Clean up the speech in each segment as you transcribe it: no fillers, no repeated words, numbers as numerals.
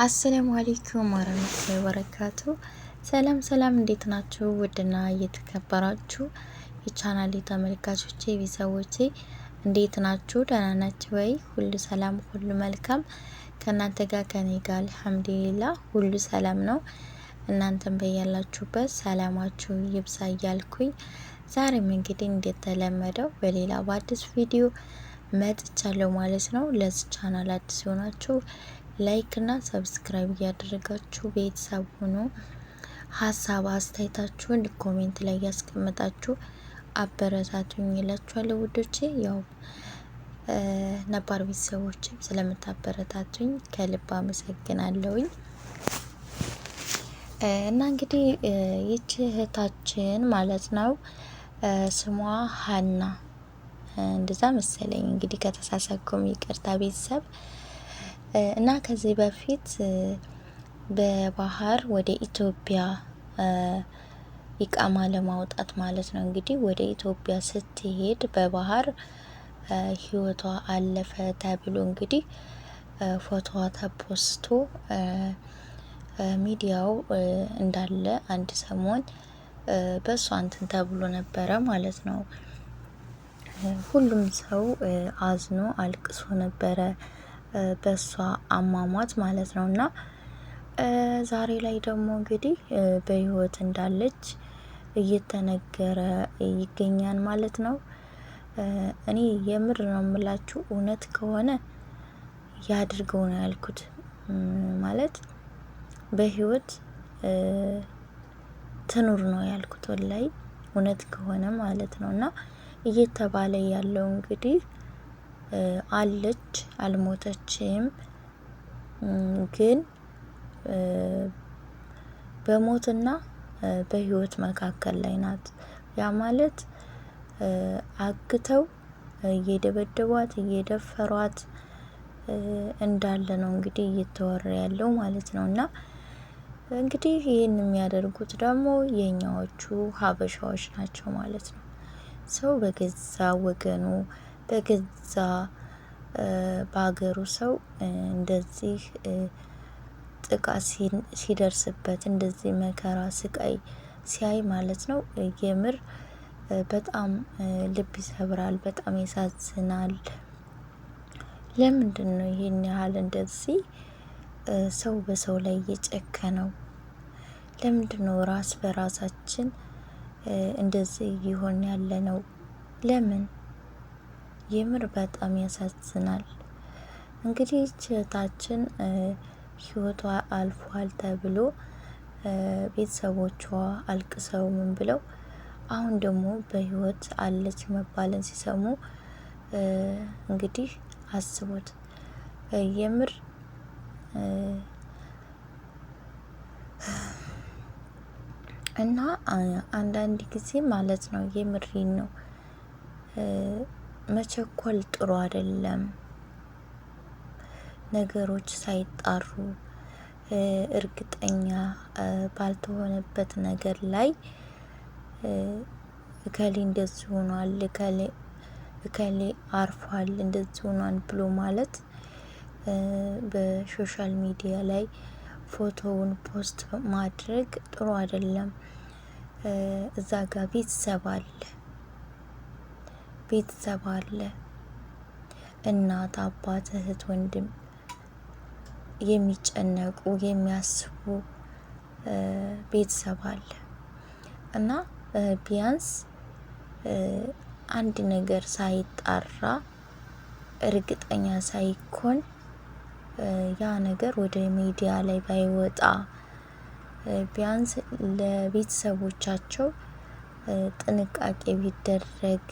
السلام عليكم ورحمة الله وبركاته። ሰላም ሰላም፣ እንዴት ናችሁ? ውድና እየተከበራችሁ የቻናሌ ተመልካቾቼ ቤተሰቦቼ እንዴት ናችሁ? ደህና ናችሁ ወይ? ሁሉ ሰላም፣ ሁሉ መልካም ከእናንተ ጋር ከኔ ጋር الحمد لله ሁሉ ሰላም ነው። እናንተም በያላችሁበት ሰላማችሁ ይብዛ እያልኩኝ ዛሬም እንግዲህ እንደተለመደው በሌላ በአዲስ ቪዲዮ መጥቻለሁ ማለት ነው። ለዚህ ቻናል አዲስ የሆናችሁ like እና subscribe እያደረጋችሁ ቤተሰብ ሁኑ። ሀሳብ አስተያየታችሁን comment ላይ እያስቀመጣችሁ አበረታቱኝ እላችኋለሁ ውዶቼ። ያው ነባር ቤተሰቦችም ስለምታበረታቱኝ ከልብ አመሰግናለሁኝ። እና እንግዲህ ይቺ እህታችን ማለት ነው ስሟ ሀና እንደዛ መሰለኝ እንግዲህ ከተሳሳትኩም ይቅርታ ቤተሰብ። እና ከዚህ በፊት በባህር ወደ ኢትዮጵያ ኢቃማ ለማውጣት ማለት ነው እንግዲህ ወደ ኢትዮጵያ ስትሄድ በባህር ህይወቷ አለፈ ተብሎ እንግዲህ ፎቶዋ ተፖስቶ ሚዲያው እንዳለ አንድ ሰሞን በእሷ እንትን ተብሎ ነበረ ማለት ነው። ሁሉም ሰው አዝኖ አልቅሶ ነበረ በእሷ አሟሟት ማለት ነው። እና ዛሬ ላይ ደግሞ እንግዲህ በህይወት እንዳለች እየተነገረ ይገኛል ማለት ነው። እኔ የምር ነው የምላችሁ፣ እውነት ከሆነ ያድርገው ነው ያልኩት። ማለት በህይወት ትኑር ነው ያልኩት፣ ወላይ እውነት ከሆነ ማለት ነው። እና እየተባለ ያለው እንግዲህ አለች፣ አልሞተችም፣ ግን በሞትና በህይወት መካከል ላይ ናት። ያ ማለት አግተው እየደበደቧት እየደፈሯት እንዳለ ነው እንግዲህ እየተወራ ያለው ማለት ነው። እና እንግዲህ ይህን የሚያደርጉት ደግሞ የኛዎቹ ሀበሻዎች ናቸው ማለት ነው። ሰው በገዛ ወገኑ በገዛ በሀገሩ ሰው እንደዚህ ጥቃት ሲደርስበት እንደዚህ መከራ ስቃይ ሲያይ ማለት ነው የምር በጣም ልብ ይሰብራል፣ በጣም ያሳዝናል። ለምንድን ነው ይህን ያህል እንደዚህ ሰው በሰው ላይ እየጨከነው? ለምንድን ነው ራስ በራሳችን እንደዚህ እየሆን ያለ ነው? ለምን? የምር በጣም ያሳዝናል። እንግዲህ እህታችን ህይወቷ አልፏል ተብሎ ቤተሰቦቿ አልቅሰው ምን ብለው አሁን ደግሞ በህይወት አለች መባልን ሲሰሙ እንግዲህ አስቡት የምር። እና አንዳንድ ጊዜ ማለት ነው የምሬን ነው፣ መቸኮል ጥሩ አይደለም። ነገሮች ሳይጣሩ እርግጠኛ ባልተሆነበት ነገር ላይ እከሌ እንደዚህ ሆኗል፣ እከሌ አርፏል፣ እንደዚህ ሆኗል ብሎ ማለት በ social media ላይ ፎቶውን post ማድረግ ጥሩ አይደለም። እዛ ጋ ቤተሰብ አለ፣ ቤተሰብ አለ፣ እናት፣ አባት፣ እህት፣ ወንድም የሚጨነቁ የሚያስቡ ቤተሰብ አለ። እና ቢያንስ አንድ ነገር ሳይጣራ እርግጠኛ ሳይኮን ያ ነገር ወደ ሚዲያ ላይ ባይወጣ ቢያንስ ለቤተሰቦቻቸው ጥንቃቄ ቢደረግ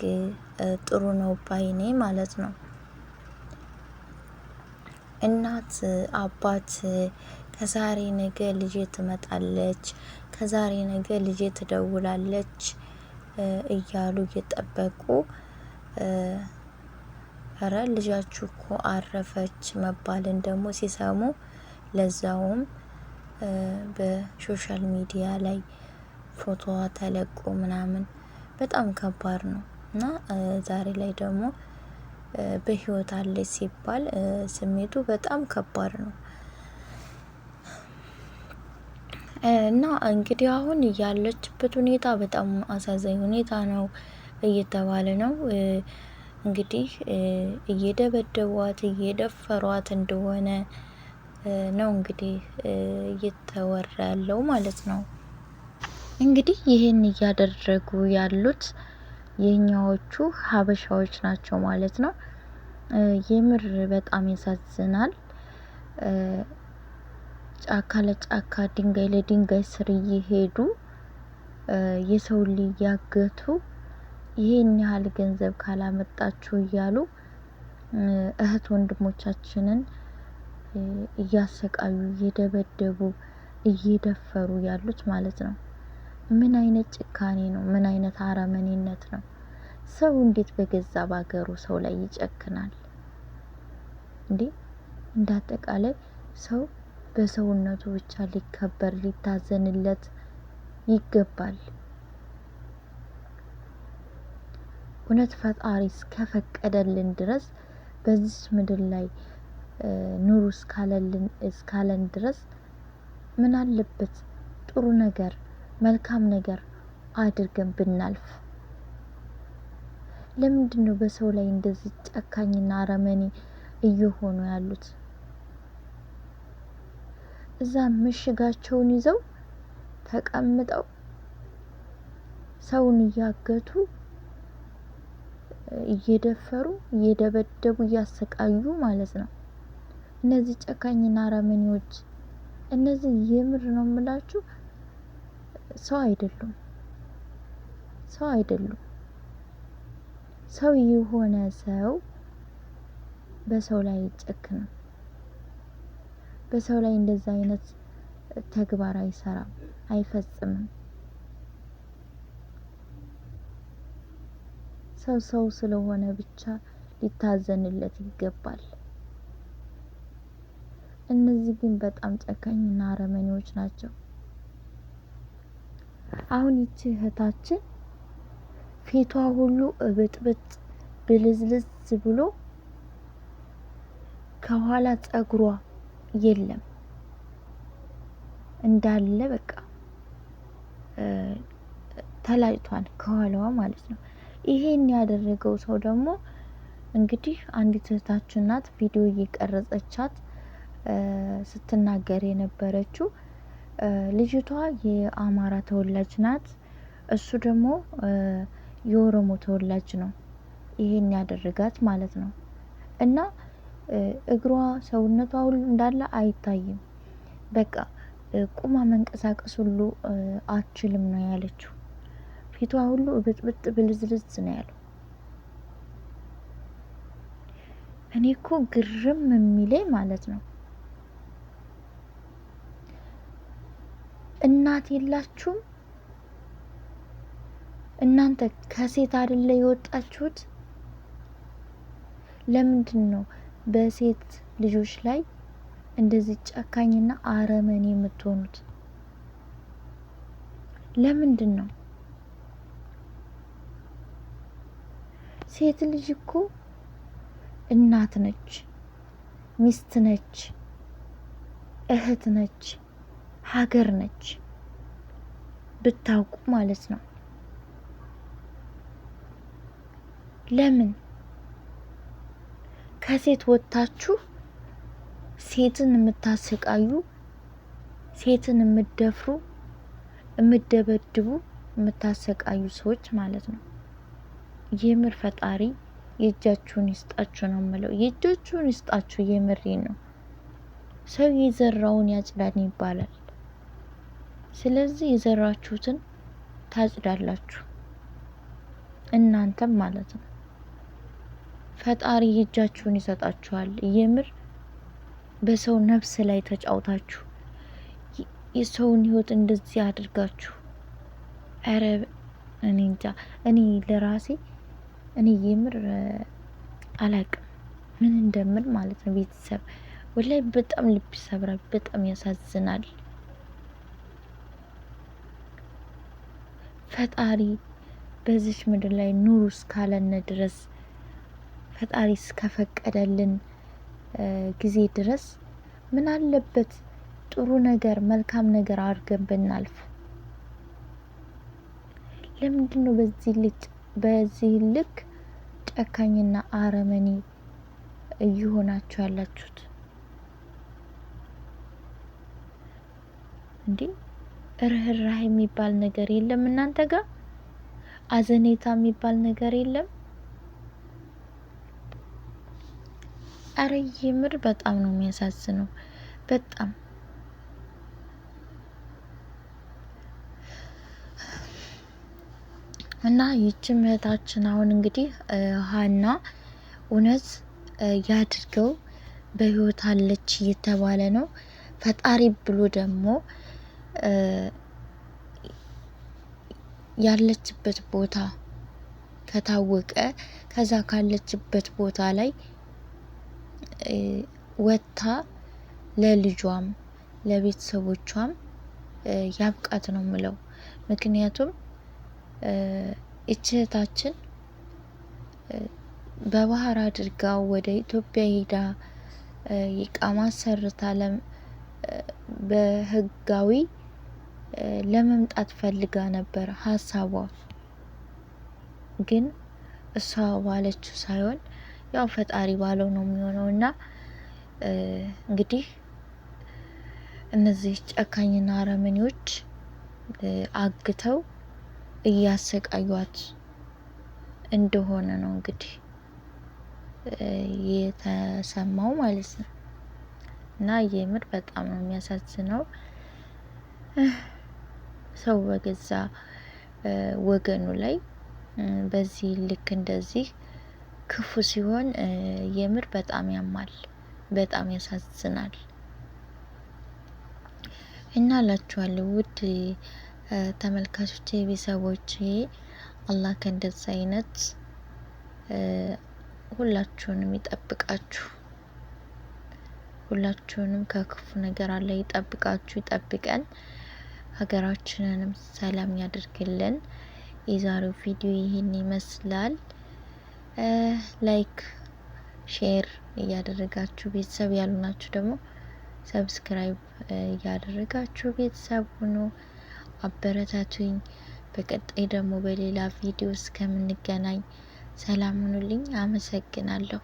ጥሩ ነው ባይኔ ማለት ነው። እናት አባት ከዛሬ ነገ ልጄ ትመጣለች፣ ከዛሬ ነገ ልጄ ትደውላለች እያሉ እየጠበቁ እረ ልጃችሁ እኮ አረፈች መባልን ደግሞ ሲሰሙ ለዛውም በ social media ላይ ፎቶዋ ተለቆ ምናምን በጣም ከባድ ነው። እና ዛሬ ላይ ደግሞ በህይወት አለች ሲባል ስሜቱ በጣም ከባድ ነው። እና እንግዲህ አሁን ያለችበት ሁኔታ በጣም አሳዛኝ ሁኔታ ነው እየተባለ ነው። እንግዲህ እየደበደቧት እየደፈሯት እንደሆነ ነው እንግዲህ እየተወራ ያለው ማለት ነው። እንግዲህ ይህን እያደረጉ ያሉት የኛዎቹ ሀበሻዎች ናቸው ማለት ነው። የምር በጣም ያሳዝናል። ጫካ ለጫካ ድንጋይ ለድንጋይ ስር እየሄዱ የሰው ልጅ ያገቱ፣ ይሄን ያህል ገንዘብ ካላመጣችሁ እያሉ እህት ወንድሞቻችንን እያሰቃዩ፣ እየደበደቡ፣ እየደፈሩ ያሉት ማለት ነው። ምን አይነት ጭካኔ ነው? ምን አይነት አረመኔነት ነው? ሰው እንዴት በገዛ ባገሩ ሰው ላይ ይጨክናል እንዴ? እንደ አጠቃላይ ሰው በሰውነቱ ብቻ ሊከበር ሊታዘንለት ይገባል። እውነት ፈጣሪ እስከፈቀደልን ድረስ፣ በዚች ምድር ላይ ኑሩ እስካለን ድረስ ምን አለበት ጥሩ ነገር መልካም ነገር አድርገን ብናልፍ? ለምንድን ነው በሰው ላይ እንደዚህ ጨካኝና አረመኔ እየሆኑ ያሉት? እዛ ምሽጋቸውን ይዘው ተቀምጠው ሰውን እያገቱ፣ እየደፈሩ፣ እየደበደቡ፣ እያሰቃዩ ማለት ነው። እነዚህ ጨካኝና አረመኔዎች፣ እነዚህ የምር ነው የምላችሁ፣ ሰው አይደሉም። ሰው አይደሉም። ሰው የሆነ ሰው በሰው ላይ አይጨክንም። በሰው ላይ እንደዛ አይነት ተግባር አይሰራም፣ አይፈጽምም። ሰው ሰው ስለሆነ ብቻ ሊታዘንለት ይገባል። እነዚህ ግን በጣም ጨካኝና አረመኔዎች ናቸው። አሁን ይቺ እህታችን ፊቷ ሁሉ እብጥብጥ ብልዝልዝ ብሎ፣ ከኋላ ጸጉሯ የለም፣ እንዳለ በቃ ተላጭቷል ከኋላዋ ማለት ነው። ይሄን ያደረገው ሰው ደግሞ እንግዲህ አንዲት እህታችን ናት ቪዲዮ እየቀረጸቻት ስትናገር የነበረችው። ልጅቷ የአማራ ተወላጅ ናት። እሱ ደግሞ የኦሮሞ ተወላጅ ነው። ይሄን ያደረጋት ማለት ነው። እና እግሯ ሰውነቷ ሁሉ እንዳለ አይታይም። በቃ ቁማ መንቀሳቀስ ሁሉ አትችልም ነው ያለችው። ፊቷ ሁሉ እብጥብጥ ብልዝልዝ ነው ያለው። እኔ እኮ ግርም የሚለኝ ማለት ነው፣ እናት የላችሁም? እናንተ ከሴት አይደለ የወጣችሁት? ለምንድን ነው በሴት ልጆች ላይ እንደዚህ ጨካኝና አረመኔ የምትሆኑት? ለምንድን ነው? ሴት ልጅ እኮ እናት ነች፣ ሚስት ነች፣ እህት ነች፣ ሀገር ነች። ብታውቁ ማለት ነው። ለምን ከሴት ወጥታችሁ ሴትን የምታሰቃዩ፣ ሴትን የምትደፍሩ፣ የምትደበድቡ፣ የምታሰቃዩ ሰዎች ማለት ነው? የምር ፈጣሪ የእጃችሁን ይስጣችሁ ነው የምለው። የእጃችሁን ይስጣችሁ። የምሬ ነው። ሰው የዘራውን ያጭዳል ይባላል። ስለዚህ የዘራችሁትን ታጭዳላችሁ እናንተም ማለት ነው። ፈጣሪ የእጃችሁን ይሰጣችኋል። የምር በሰው ነፍስ ላይ ተጫውታችሁ፣ የሰውን ህይወት እንደዚህ አድርጋችሁ፣ ኧረ እኔ እንጃ። እኔ ለራሴ እኔ የምር አላቅም ምን እንደምል ማለት ነው። ቤተሰብ፣ ወላይ በጣም ልብ ይሰብራል፣ በጣም ያሳዝናል። ፈጣሪ በዚች ምድር ላይ ኑሩ እስካለን ድረስ፣ ፈጣሪ እስከፈቀደልን ጊዜ ድረስ ምን አለበት ጥሩ ነገር መልካም ነገር አድርገን ብናልፍ ለምንድን ነው በዚህ ልክ ጨካኝና አረመኔ እየሆናችሁ ያላችሁት እንዴ? ርህራሄ የሚባል ነገር የለም እናንተ ጋር? አዘኔታ የሚባል ነገር የለም? አረ የምር በጣም ነው የሚያሳዝነው። በጣም እና ይቺ እህታችን አሁን እንግዲህ ሀና እውነት ያድርገው በህይወት አለች እየተባለ ነው። ፈጣሪ ብሎ ደግሞ ያለችበት ቦታ ከታወቀ ከዛ ካለችበት ቦታ ላይ ወጥታ ለልጇም ለቤተሰቦቿም ያብቃት ነው ምለው። ምክንያቱም ይህች እህታችን በባህር አድርጋ ወደ ኢትዮጵያ ሄዳ ኢቃማ ሰርታ በህጋዊ ለመምጣት ፈልጋ ነበር ሀሳቧ። ግን እሷ ባለችው ሳይሆን ያው ፈጣሪ ባለው ነው የሚሆነው። እና እንግዲህ እነዚህ ጨካኝና አረመኔዎች አግተው እያሰቃዩት እንደሆነ ነው እንግዲህ የተሰማው ማለት ነው። እና የምር በጣም ነው የሚያሳዝነው። ሰው በገዛ ወገኑ ላይ በዚህ ልክ እንደዚህ ክፉ ሲሆን የምር በጣም ያማል፣ በጣም ያሳዝናል። እና እላችኋለሁ ውድ ተመልካቾቼ፣ ቤተሰቦቼ አላህ ከእንደዚህ አይነት ሁላችሁንም ይጠብቃችሁ። ሁላችሁንም ከክፉ ነገር አላህ ይጠብቃችሁ፣ ይጠብቀን። ሀገራችንንም ሰላም ያድርግልን። የዛሬው ቪዲዮ ይህን ይመስላል። Like share እያደረጋችሁ ቤተሰብ ያልሆናችሁ ደግሞ subscribe እያደረጋችሁ ቤተሰብ ሁኑ፣ አበረታቱኝ። በቀጣይ ደግሞ በሌላ ቪዲዮ እስከምንገናኝ ሰላም ሁኑልኝ። አመሰግናለሁ።